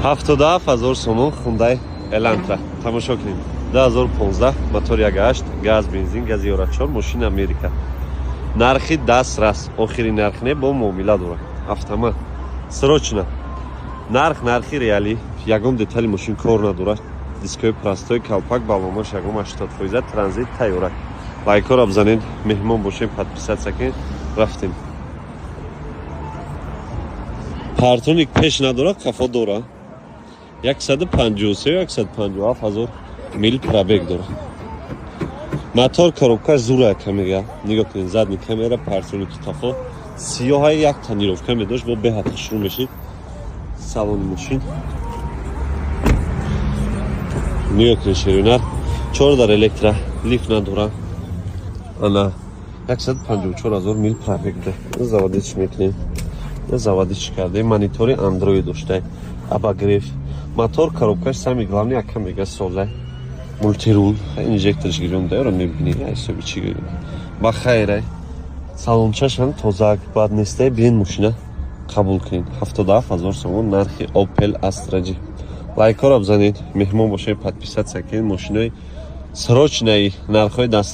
77 000 сомон Хундай Элантра тамошо кунем. 2015, мотор 1,8, газ, бензин, гази евро 4, мошини Америка. Нархи дастрас, охири нарх не, бо муомила дорад. Автомат, срочно. Нарх, нархи реалӣ, ягон детали мошин кор надорад. Дискои простой, калпак, баллонаш ягон 80%, транзит тайёрак. Лайкҳоро бизанед, меҳмон бошем, подписаться кунед. Рафтем. Парктроник пеш надорад, қафо дорад. 153, 157 ҳазор мил пробег дорад. Мотор, коробкаш зура камера. Нигоҳ кунед, задний камера, парктроники қафо. Сиёҳаи, як тонировка медошт, бо беҳад хушрӯ мешид. Салони мошин. Нигоҳ кунед, шеринар. Чор дар электро, лифт надора. Ана 154 ҳазор мил пробег да. Заводить мекунем. Заводить кардем. Монитори Android доштай. Обогрев. Мотор, коробкаш, самый главный, ака мега солай. Мультирул, инжекторш гирём да, мебинӣ, ҳисоби чӣ гирём. Ба хайрай. Салончашам тозак, бад нестай, биен мошина қабул кунед. 77 ҳазор сомон нархи Opel Astra G. Лайкҳоро бизанед, меҳмон бошед, подписаться кунед. Мошинои срочный, нархҳои дастрас.